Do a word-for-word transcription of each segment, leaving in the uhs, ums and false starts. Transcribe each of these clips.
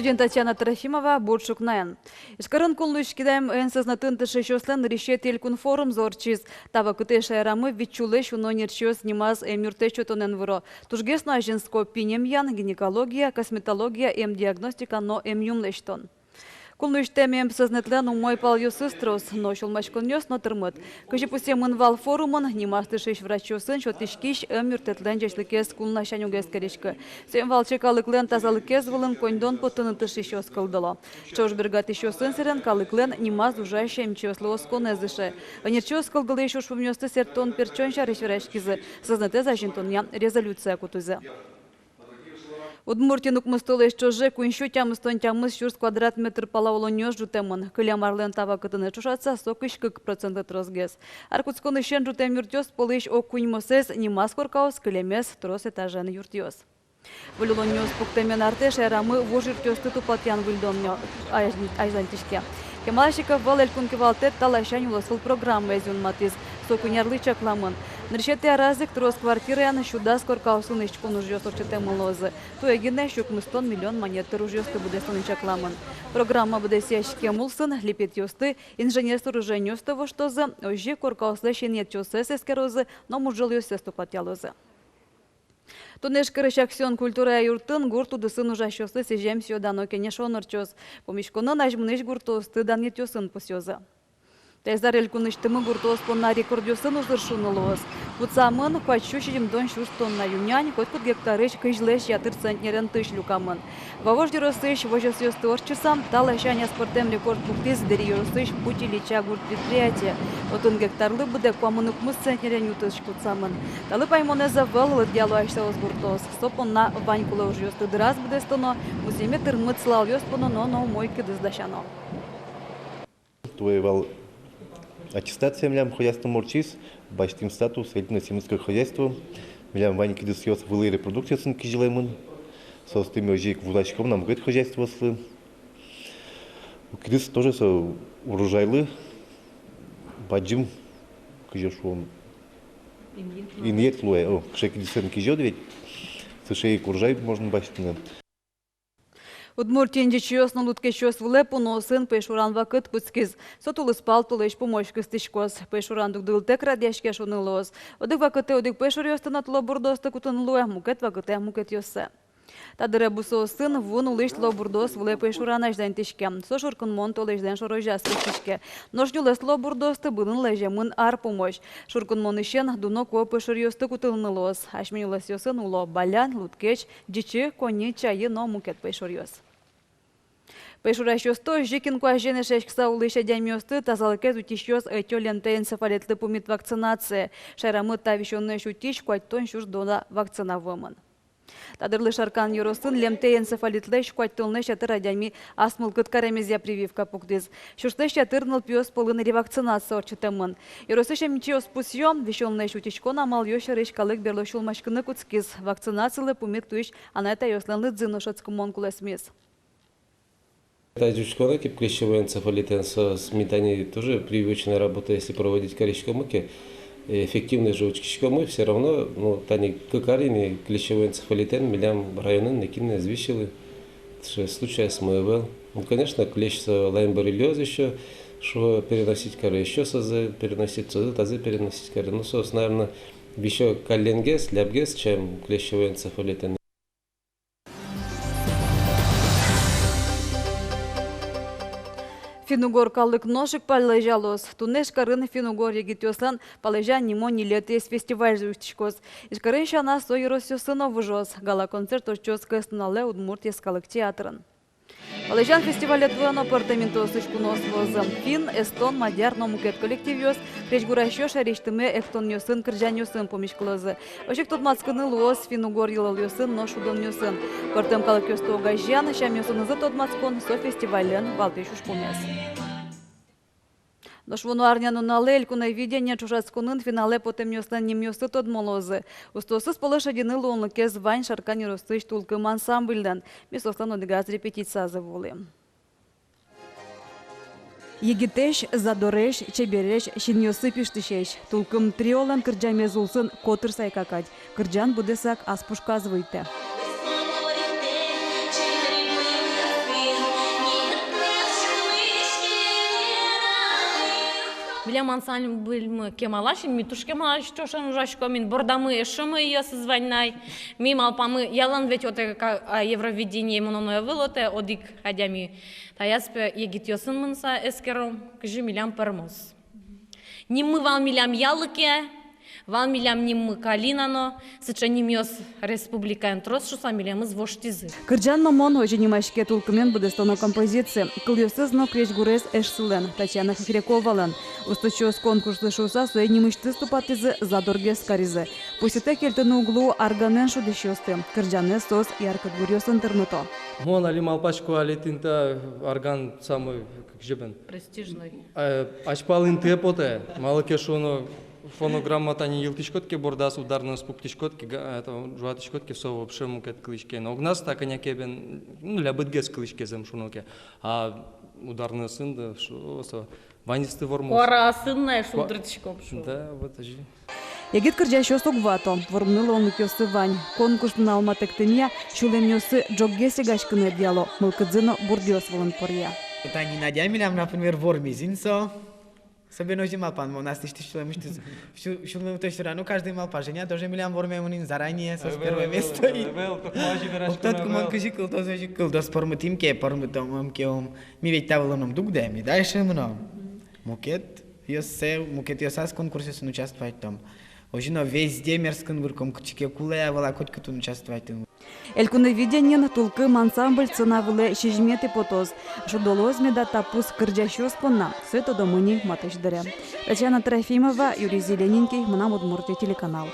Студент Татьяна Трофимова бур ӵукнаен. Ижкарын кунлэсь кидаем эн сӧзнэтын тыршисьёслэн нырысетӥ элькун форумзы ортчиз. Та вакытэ шаерамы вить сюлэсь уно ӧнерчиос нимаз эмъюртэ сётонэн выро. Тужгес но азинско пинь эмъян, гинекология, косметология, эмдиагностика но эмъюм лэсьтон. Кунлэсьтэм эн сӧзнэтлэн умой палъёсыз трос, но сюлмаськонъёс но тырмыт. Кызьы пусъемын вал форумын, нимаз тыршись врачъёсын сётӥськись эмъюрттэтлэн ӟечлыкез кунласянь уг эскериськы. Соин валче калыклэн тазалыкез вылын коньдон поттыны тыршисьёс кылдыло. Ӵош бергатӥсьёсын сэрен калыклэн нимаз ужась эмчиослы осконэз ыше. Ӧнерчиос кылдылӥсь ужпумъёсты сэрттон-пертчон сярысь вераськизы, сӧзнэтэз азинтонъя резолюция кутӥзы. Удмуртиын укмыстолэсь ӵоже куинь сю тямыстон тямыс сюрс квадрат метр пала улонниос ӝутэмын. Кылем арлэн та вакытыныз ӵошатыса со кызь кык процентлы тросгес. Ар кутсконысен ӝутэм юртъёс пӧлысь ог куиньмосэз нимаз коркаос, кылемез трос этажен юртъёс. Выль улонниос пуктэмен артэ шаерамы вуж юртъёсты тупатъян-выльдонъя азь-, азьланьтӥське. Кемалась ик ӧвӧл элькун кивалтэт та ласянь улосвыл программаез юнматӥз. Со куинь арлы чакламын. Нырысетӥ араз ик трос квартираен сю дас коркаосын ӥськон ужъёс ортчытэмын луозы. Туэ гинэ сю укмыстон миллион манет тыр ужъёсты быдэстыны чакламын. Программа быдэсъяськем улсын липетъёсты, инженер-сооружениосты воштозы, озьы ик коркаослэсь инъетъёссэс эскерозы но мурӝолъёссэс тупатъялозы. Туннэ Ижкарысь «Аксион» культурая юртын гурт удысын ужасьёслы сӥзем сӥё-дано кенешон ортчоз. Пумиськонын азьмынӥсь гуртоосты данъетъёсын пусъёзы. Таиз ар элькунысьтымы гуртоос понна рекордъёсын узыр шуыны луоз. Кутсамын куать сю сизьымдон сюрс тонна ю-нянь, котькуд гектарысь кызьлэсь ятыр центнерен тысь люкамын. Вавож ёросысь возёсъёсты ортчыса, та ласянь аспӧртэм рекорд пуктӥз Дэри ёросысь «Путь Ильича» гурт предприятие. Отын гектарлы быдэ куамын укмыс центнерен ю тысь кутсамын. Талы паймонэз ӧвӧл, лыдъяло асьсэос гуртоос. Со понна вань кулэ ужъёсты дыраз быдэстоно, музъеме тырмыт сылалъёс пононо но умой кидыс дасяно. Туэ вал аттестация милям хозяйствомы ортчиз, басьтӥм статус элитное сименское хозяйство. Милям вань кидысъёс вылӥ репродукциосын кизьылэмын. Соосты ми озьы ик вузаськом на мукет хозяйствоослы. Кидыс тоже со урожайлы, бадӟым, кызьы шуом, инъет луэ. О, кыӵе кидысэн кизёд ведь, сыӵе ик урожай можно басьтыны. Удмуртиын ӟичыос но лудкечъёс вылэ пуноосын пӧйшуран вакыт кутскиз. Со тулыспал толэзь пумозь кыстӥськоз. Пӧйшуран дугдылытэк радъяське шуыны луоз. Одӥг вакытэ одӥг пӧйшуръёсты но тылобурдоосты кутыны луэ, мукет вакытэ мукетъёссэ. Та дыре бусыосын вуын улӥсь тылобурдоос вылэ пӧйшуран азьланьтӥське. Со шуркынмон толэзьлэн шорозяз кыстӥське. Нош нюлэс тылобурдоосты быдын лэземын ар пумозь. Шуркынмонысен дуно куо пӧйшуръёсты кутылыны луоз. Асьме нюлэсъёсын уло балян, лудкеч, ӟичы, коньы, чайы но мукет пӧйшуръёс. Пӧйшурасьёсты, озьы ик инкуазен эшъяськыса улӥсь адямиосты тазалыкез утисьёс ӧтё лемтэй энцефалитлы пумит вакцинация. Шаерамы та висёнлэсь утись куатьтон сюрс доза вакцина вуэмын. Та дырлы Шаркан ёросын лемтэй энцефалитлэсь куатьтонлэсь ятыр адями ас мылкыд каремезъя прививка пуктӥз. Сюрслэсь ятыр нылпиос пӧлын ревакцинация ортчытэмын. Ёросысь эмчиос пусъё, висёнлэсь утиськон амалъёс сярысь калык берло сюлмаськыны кутскиз. Вакцинацилы пумит луись анай-атайёслэн лыдзы но шӧдскымон кулэсмиз. Тазьы учконо ке, клещевой энцефалитэн со, с-, ми тани тоже прививочная работа, если проводить кариськомы ке, э, эффективность же учкиськомы, всё равно, ну, тани кык ар ини клещевой энцефалитэн милям районын нокин но ӧз висьылы, таӵе случайёсмы ӧвӧл. Ну, конечно, клещ со лаймборрелиоз ещё, шуо, переносить каре, ещё созэ переносить, созэ тазэ переносить каре. Ну, соос, наверно, висё калленгес, лябгес, чем клещевой энцефалитэн. Финн-угор калык нош ик палэзялоз. Туннэ Ижкарын финн-угор егитъёслэн «Палэзян» нимо ньылетӥез фестивальзы усьтӥськоз. Ижкарын сяна со ёросъёсы но выжоз. Гала-концерт ортчоз кӧснуналэ Удмурт йӧскалык театрын. «Палэзян» фестивале туэ но пӧртэм интыосысь куноос вуозы. Финн, эстон, мадьяр но мукет коллективъёс крезьгурасьёс шаерысьтымы эктонъёсын, кырӟанъёсын пумиськылозы. Озьы ик тодматскыны луоз финн-угор йылолъёсын но шудонъёсын. Пӧртэм калыкъёсты огазеян, сямъёсынызы тодматскон — со фестивальлэн валтӥсь ужпумез. Нош вуоно арня нуналэ «Элькуновидение» ӵошатсконын финалэ потэмъёслэн нимъёссы тодмо луозы. Устоосыз пӧлы шедьыны луонлыкез вань Шаркан ёросысь «Тулкым» ансамбльлэн. Ми соослэн одӥгаз репетициязы вуылӥм. Егитэсь, задоресь, чебересь, синъёссы пиштӥсесь. «Тулкым» триолэн кырӟамез улсын котыр сайка кадь. Кырӟан быдэсак ас пушказ вуэ. Милям ансамбльмы кемалась ини, ми туж кемалась ӵошен ужаськом ини, бордамы эшшо мӧйыосыз вань на ай. Ми малпамы, ялан ведь отэ ка-, а, Евровидение мыноно ӧвӧл отэ, одӥг адями. Таяз пе егитъёсын мыныса эскером, кызьы милям пӧрмоз. Ниммы вал милям Ялыке, вал милям ниммы Калина но, сыӵе нимъёс республикаын трос шуыса милемыз воштӥзы. «Кырӟан но мон» озьы нимаське «Тулкымен» быдэстоно композиция. Кылъёсыз но крезьгурез эшсылэн, Татьяна Хохряковалэн. Усточиос конкурслы шуыса сое нимысьтыз тупатӥзы, задоргес каризы. Пусйытэк кельтыны уг луы арганэн шудӥсьёсты, кырӟанэз соос яркыт гуръёсын тырмыто. Мон али малпасько, али тӥни та арган самой, как же бен, престижной. Э, азьпал интые потэ, малы ке шуоно, фонограмма тани йылтӥськод ке, бордаз ударноез пуктӥськод ке, га-, это, ӝуатӥськод ке, со вообще мукет кылӥське. Но огназ та кӧня ке бен, ну, лябытгес кылӥське, зэм шуоно ке. А ударноесын да, шо-, со, ваньзы вормоз. Куараосын на шулдыртӥськом, шуо. Да, вот озьы. Егит кырӟасьёс уг вато, вормыны луонлыкъёссы вань. Конкурс нуналматэктэмъя сюлэмъёссы ӝоггес йыгаськыны ӧдъяло, мылкыдзы но бурдъёс вылын поръя. Тани Надя милям, например, вормиз ини со. Особенно озьы малпан, мон аслэсьтыз сюлэмысьтыз. Сю-, сюлмы то есть, ну, каждый малпа, Женя тоже милям вормемын ини заранее, соос первое место ини. Ӧвӧл, ӧвӧл, ӧвӧл, токма озьы вераськон ӧвӧл. Уг тодӥськы, мон кызьы кыл-, то озьы кылдоз, пӧрмытӥм ке, пӧрмытом ке, ум. Ми ведь та вылын ум дугдэ, ми дальше мыном. Мукетъёссэ, мукетъёсаз конкурсъёсын участвовать каром. Озьы но везде мерзкын вырком, кытчы ке кулэ-а, вала, коть кытын участвовать каром. Элькуновидениын «Тулкым» ансамбль сцена вылэ сизьыметӥ потоз. Шудо луоз меда та пус кырӟасьёс понна, сое тодомы ини матысь дыре. Татьяна Трофимова, Юрий Зелененький, «Мынам Удмуртие» телеканал.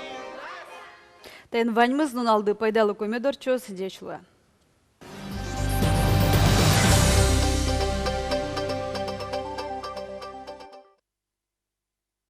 Таин ваньмыз. Нуналды пайдалыко мед ортчоз. Ӟеч луэ.